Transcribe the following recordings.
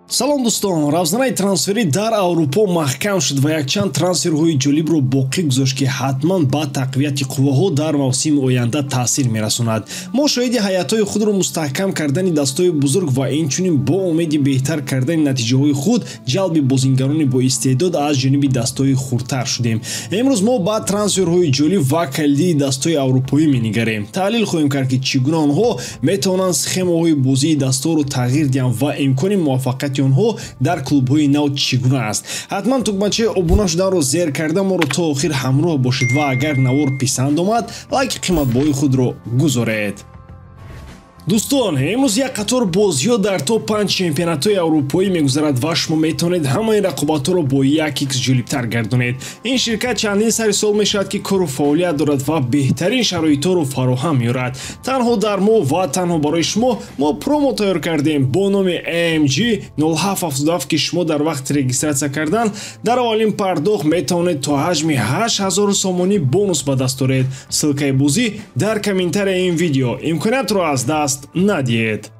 Салом дӯстон, равзанаи трансферӣ дар Аврупо маҳкам шуд ва якчанд трансферҳои ҷолибро боқӣ гузошт, ки ҳатман ба тақвияти қувваҳо дар мавсими оянда таъсир мерасонад. Мо шоҳиди ҳайатҳои худро мустаҳкам кардани дастҳои бузург ва инчунин бо умеди беҳтар кардани натиҷаҳои худ ҷалби бозингарони боистеъдод аз ҷониби дастҳои хурдтар шудем. Имрӯз мо ба трансферҳои ҷолиб ва калидии дастҳои аврупоӣ менигарем. Таҳлил хоҳем кард, ки чӣ гуна онҳо метавонанд схемаҳои бозии дастҳоро тағйир диҳанд ва имкони муваффақияти онҳо дар клубҳои нав чӣ гуна аст. Ҳатман тугмачаи обуна шуданро зер карда моро то охир ҳамроҳ бошед ва агар навор писанд омад, лайки қиматбоҳои худро гузоред. Дӯстон, имрӯз як қатор бозиҳо дар топ 5 чемпионатҳои аврупоӣ мегузарад ва шумо метавонед ҳамаи рақобатҳоро бо 1x ҷолибтар гардонед. Ин ширкат чандин сари сол мешавад, ки кору фаъолият дорад ва беҳтарин шароитҳоро фароҳам меорад. Танҳо дар мо ва танҳо барои шумо мо промо тайёр кардем бо номи AMG 0777, ки шумо дар вақти регистратсия кардан дар аввалин пардохт метавонед то ҳаҷми 8000 сомонӣ бонус ба даст оред. Ссилкаи бозӣ дар комментарияи ин видео. Имкониятро аз даст надиҳед.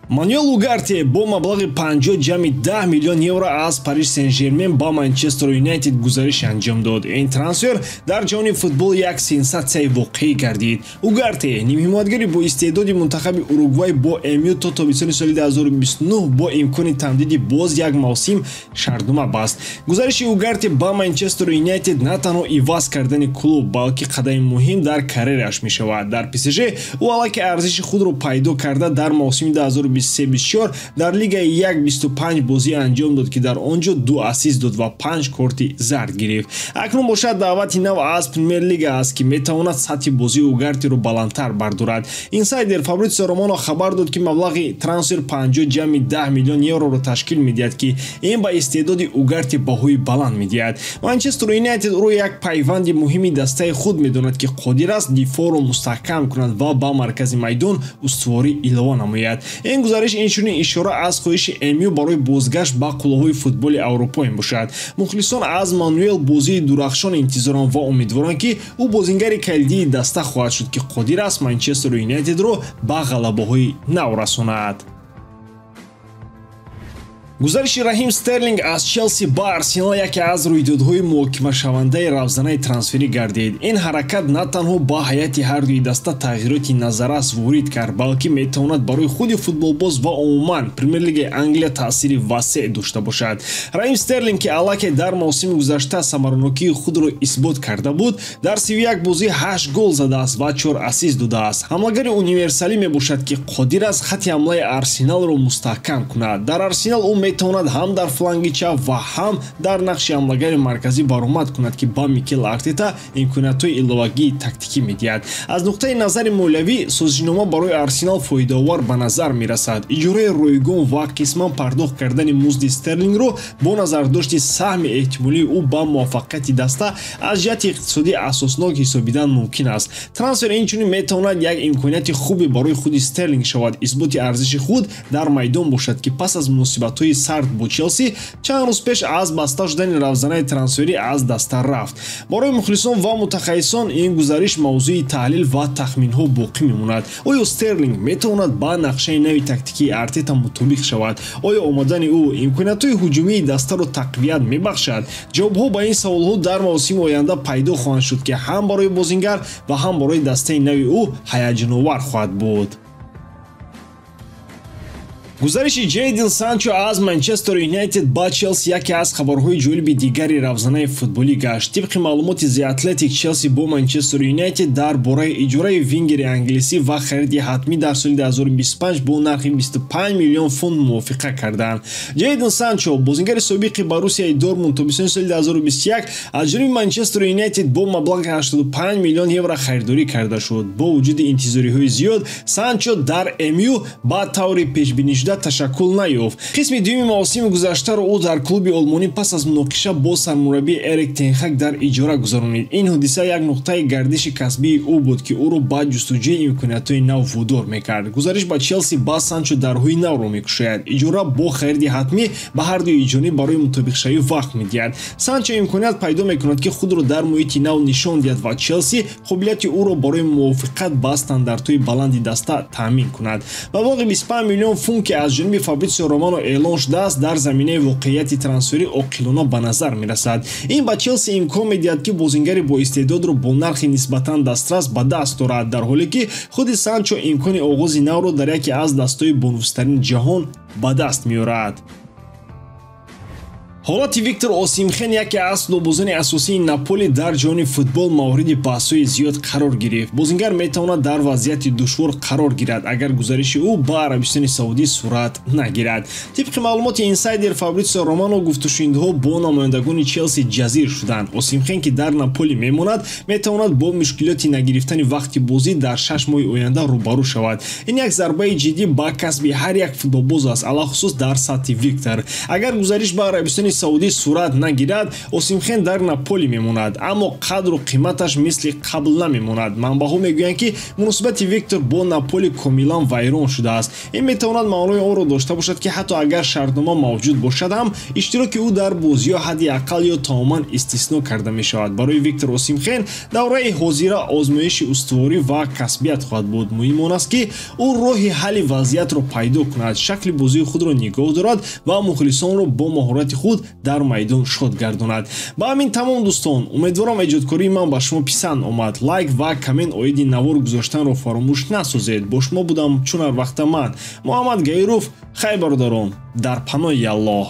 Мануэл Угарте бо маблағи 50 ҷамъи 10 миллион евро аз Париж Сен-Жермен ба Манчестер Юнайтед гузариш анҷом дод. Ин трансфер дар ҷаҳони футбол як сенсатсияи воқеӣ гардид. Угарте нимҳимоятгари бо истеъдоди мунтахаби Уругвай бо МЮ то тобистони соли 2029 бо имкони тамдиди боз як мавсим шартнома баст. Гузариши Угарте ба Манчестер Юнайтед на танҳо иваз кардани клуб, балки қадами муҳим дар карьерааш мешавад. Дар ПСЖ ӯ аллакай арзиши худро пайдо карда дар мавсими 2023-24 дар лигаи 1-25 бозӣ анҷом дод, ки дар он ҷо 2 ассист дод ва 5 корти зард гирифт. Акнун бошад даъвати нав аз Премер-лига аст, ки метавонад сатҳи бозии Угартеро баландтар бардорад. Инсайдер Фабритсио Романо хабар дод, ки маблағи трансфер 50 ҷамъи 10 миллион евроро ташкил медиҳад, ки ин ба истеъдоди Угарте баҳои баланд медиҳад. Манчестер Юнайтед ӯро як пайванди муҳими дастаи худ медонад, ки қодир аст дифоъро мустаҳкам кунад ва ба маркази майдон устуворӣ илова намояд. Ин гузариш инчунин ишора аз хоҳиши МЮ барои бозгашт ба қуллаҳои футболи аврупо мебошад. Мухлисон аз Мануэл бозии дурахшон интизоранд ва умедворанд, ки ӯ бозингари калидии даста хоҳад шуд, ки қодир аст Манчестер Юнайтедро ба ғалабаҳои нав расонад. Гузариши Раҳим Стерлинг аз Челси ба Арсенал яке аз рӯйдодҳои муҳокимашавандаи равзанаи трансферӣ гардид. Ин ҳаракат на танҳо ба ҳайати ҳардуи даста тағйироти назаррас ворид кард, балки метавонад барои худи футболбоз ва умуман Премер-лигаи Англия таъсири васеъ дошта бошад. Раҳим Стерлинг, ки аллакай дар мавсими гузашта самаранокии худро исбот карда буд, дар 31 бозӣ 8 гол задааст ва 4 ассист додааст. Ҳамлагари универсалӣ мебошад, ки қодир аст хати ҳамлаи Арсеналро мустаҳкам кунад. Дар Арсенал ӯ метавонад ҳам дар фланги чап ва ҳам дар нақши ҳамлагари марказӣ баромад кунад, ки ба Микел Артета имкониятҳои иловагии тактикӣ медиҳад. Аз нуқтаи назари молиявӣ созишнома барои Арсенал фоидаовар ба назар мерасад. Иҷораи ройгон ва қисман пардохт кардани музди Стерлингро бо назардошти саҳми эҳтимолии ӯ ба муваффақияти даста аз ҷиҳати иқтисодӣ асоснок ҳисобидан мумкин аст. Трансфер инчунин метавонад як имконияти хубе барои худи Стерлинг шавад, исботи арзиши худ дар майдон бошад, ки пас аз муносибатҳои сард бо Челси чанд рӯз пеш аз баста шудани равзанаи трансферӣ аз даста рафт. Барои мухлисон ва мутахассисон ин гузариш мавзӯи таҳлил ва тахминҳо боқӣ мемонад. Оё Стерлинг метавонад ба нақшаи нави тактикии Артета мутобиқ шавад? Оё омадани ӯ имкониятҳои ҳуҷумии дастаро тақвият мебахшад? Ҷавобҳо ба ин саволҳо дар мавсими оянда пайдо хоҳанд шуд, ки ҳам барои бозингар ва ҳам барои дастаи нави ӯ ҳаяҷоновар хоҳад буд. Гузариши Ҷейден Санчо аз Манчестер Юнайтед ба Челси яке аз хабарҳои ҷолиби дигари равзанаи футболӣ гашт. Тибқи маълумоти The Athletic, Челси бо Манчестер Юнайтед дар бораи иҷораи вингери англисӣ ва хариди ҳатмӣ дар соли 2025 бо нархи 25 миллион фунт мувофиқа карданд. Ҷейден Санчо, бозингари собиқи Боруссияи Дортмунд, тобистони соли 2021 аз ҷониби Манчестер Юнайтед бо маблағи 85 миллион евро харидорӣ карда шуд. Бо вуҷуди интизориҳои зиёд, Санчо дар МЮ ба таври пешбинишуда ташаккул наёфт. Қисми дуюми мавсими гузаштаро ӯ дар клуби олмонӣ пас аз муноқиша бо сармураббӣ Эрик тен Хаг дар иҷора гузаронид. Ин ҳодиса як нуқтаи гардиши касбии ӯ буд, ки ӯро ба ҷустуҷӯи имкониятҳои нав водор мекард. Гузариш ба Челси ба Санчо дарҳои навро мекушояд. Иҷора бо хариди ҳатмӣ ба ҳардуи ҷониб барои мутобиқшавӣ вақт медиҳад. Санчо имконият пайдо мекунад, ки худро дар муҳити нав нишон диҳад ва Челси қобилияти ӯро барои мувофиқат ба стандартҳои баланди даста таъмин кунад. Маблағи 25 миллион фунт, ки ки аз ҷониби Фабритсио Романо эълон шудааст, дар заминаи воқеияти трансферӣ оқилона ба назар мерасад. Ин ба Челси имкон медиҳад, ки бозингари боистеъдодро бо нархи нисбатан дастрас ба даст дорад, дар ҳоле ки худи Санчо имкони оғози навро дар яке аз дастҳои бонуфузтарини ҷаҳон ба даст меорад. Ҳолати Виктор Осимхен, яке аз футболбозони асосии Наполи дар ҷаҳони футбол, мавриди баҳсҳои зиёд қарор гирифт. Бозингар метавонад дар вазъияти душвор қарор гирад, агар гузариши ӯ ба Арабистони Саудӣ сурат нагирад. Тибқи маълумоти инсайдер Фабритсио Романо, гуфтушунидҳо бо намояндагони Челси ҷазир шуданд. Осимхен, ки дар Наполи мемонад, метавонад бо мушкилоти нагирифтани вақти бозӣ дар 6 моҳи оянда рӯбарӯ шавад. Ин як зарбаи ҷиддӣ ба касби ҳар як футболбоз аст, алахусус дар сатҳи Виктор. Агар гузариш ба Арабистони Саудӣ сурат нагирад, Осимхен дар Наполи мемонад, аммо қадру қиматаш мисли қабл намемонад. Манбаъҳо мегӯянд, ки муносибати Виктор бо Наполи комилан вайрон шудааст. Ин метавонад маънои онро дошта бошад, ки ҳатто агар шартнома мавҷуд бошад ҳам, иштироки ӯ дар бозиҳо ҳадди ақал ё тамоман истисно карда мешавад. Барои Виктор Осимхен давраи ҳозира озмоиши устуворӣ ва касбият хоҳад буд. Муҳим он аст, ки ӯ роҳи ҳалли вазъиятро пайдо кунад, шакли бозии худро нигоҳ дорад ва мухлисонро бо маҳорати худ дар майдон шод гардонад. Ба ҳамин тамом, дӯстон. Умедворам, эҷодкории ман ба шумо писанд омад. Лайк ва коммент оиди навор гузоштанро фаромӯш насозед. Бо шумо будам чун ҳар вақта ман, Муҳаммад Гаиров. Хай, бародарон, дар паноҳи Аллоҳ.